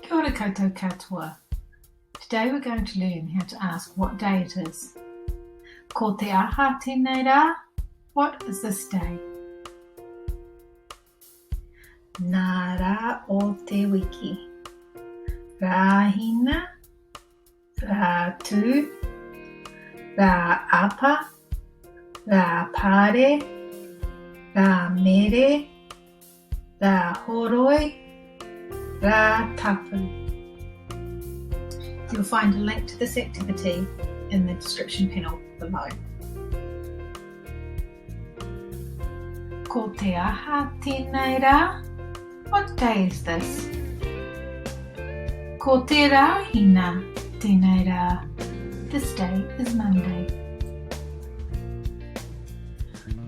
Kia ora koutou katoa. Today we're going to learn how to ask what day it is. Ko te aha tēnei rā? What is this day? Nā rā o te wiki. Rāhina, Rātū, Rāapa, Rāpare, Rāmere, Rāhoroi, Rātapu. You'll find a link to this activity in the description panel below. Ko te aha tēnei rā? What day is this? Ko te Rāhina tēnei rā. This day is Monday.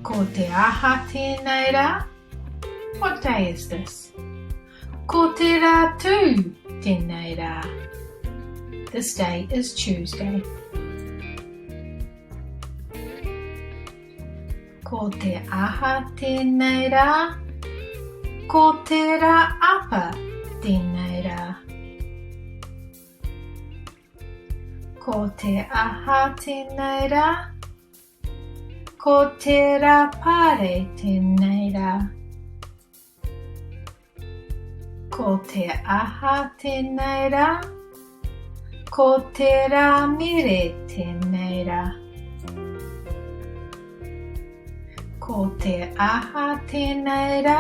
Ko te aha tēnei rā? What day is this? Ko te Rātū tēnei rā. This day is Tuesday. Ko te aha tēnei rā? Ko te rā apa tēnei rā. Ko te aha tēnei rā? Ko te rā pare tēnei rā. Ko te aha tēnei rā? Ko te Rāmere tēnei rā. Ko te aha tēnei rā?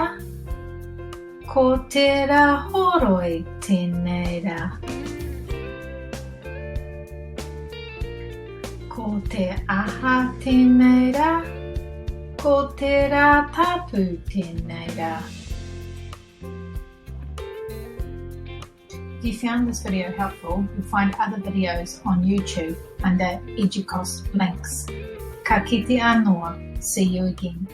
Ko te Rāhoroi tēnei rā. Ko te aha tēnei rā? Ko te Rātapu tēnei rā. If you found this video helpful, you'll find other videos on YouTube under Educost links. Ka kite anō, see you again.